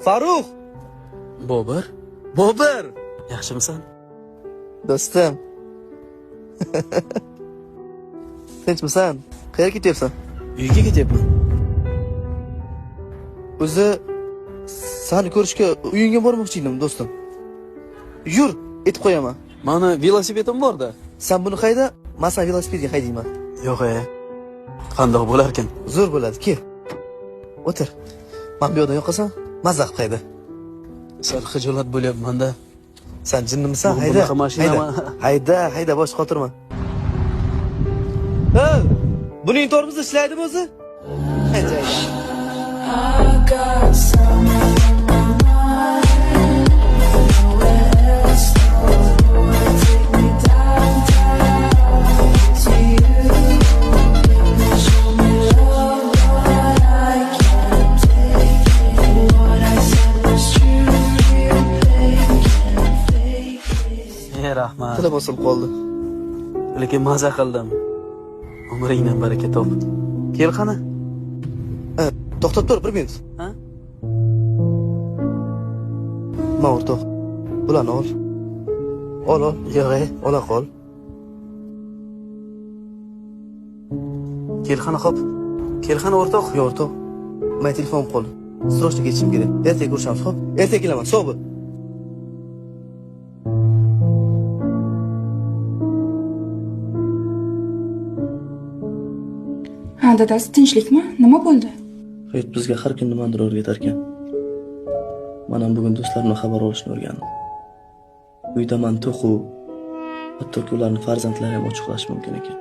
Farruh! Bobur, Bobur! yaxshimisan? Do'stim. Tinchmisan? Qayerga ketyapsan? Uyga ketyapman. O'zi seni ko'rishga uyingga bormoqchi edim, do'stim. Yur, etib qo'yaman. Mani velosipedim bor-da. Sen buni hayda, men seni velosipedga haydayman. Yo'q e. Qandoq bo'larkan? Zo'r bo'ladi, kel. O'tir. Men bu yoqdan yoqasan, mazza qilib hayda. Sal xijolat bo'lyapman-da. Sen jinnimisan? Bu Hayda. bunaqa mashina Hayda. ma- Hayda, hayda, bosh qotirma. Hey, buning tormozi ishlaydimi o'zi? Ajoyib. E, rahmat. Tili bosilib qoldi. Lekin maza qildim. Umringdan baraka top. Kel qani? To'xtab tur bir minut. Ha? Ma o'rtoq. Bularni ol. Ol, ol. Yo'q e. Ola qol. Kel qani hop. Kel qani o'rtoq. Yo'q o'rtoq. Men telefon qoldi. Срочно ketishim kerak. Ertaga ko'rishamiz, xo'p? Ertaga kelaman. Sog' bo'l. Ha, dadasi tinchlikmi? Nima bo'ldi? Hayot bizga har kun nimanidir o'rgatar ekan. Men ham bugun do'stlarimdan xabar olishni o'rgandim. Uyda man to'qu, hattoki ularning farzandlari ham ochiqlashi mumkin ekan.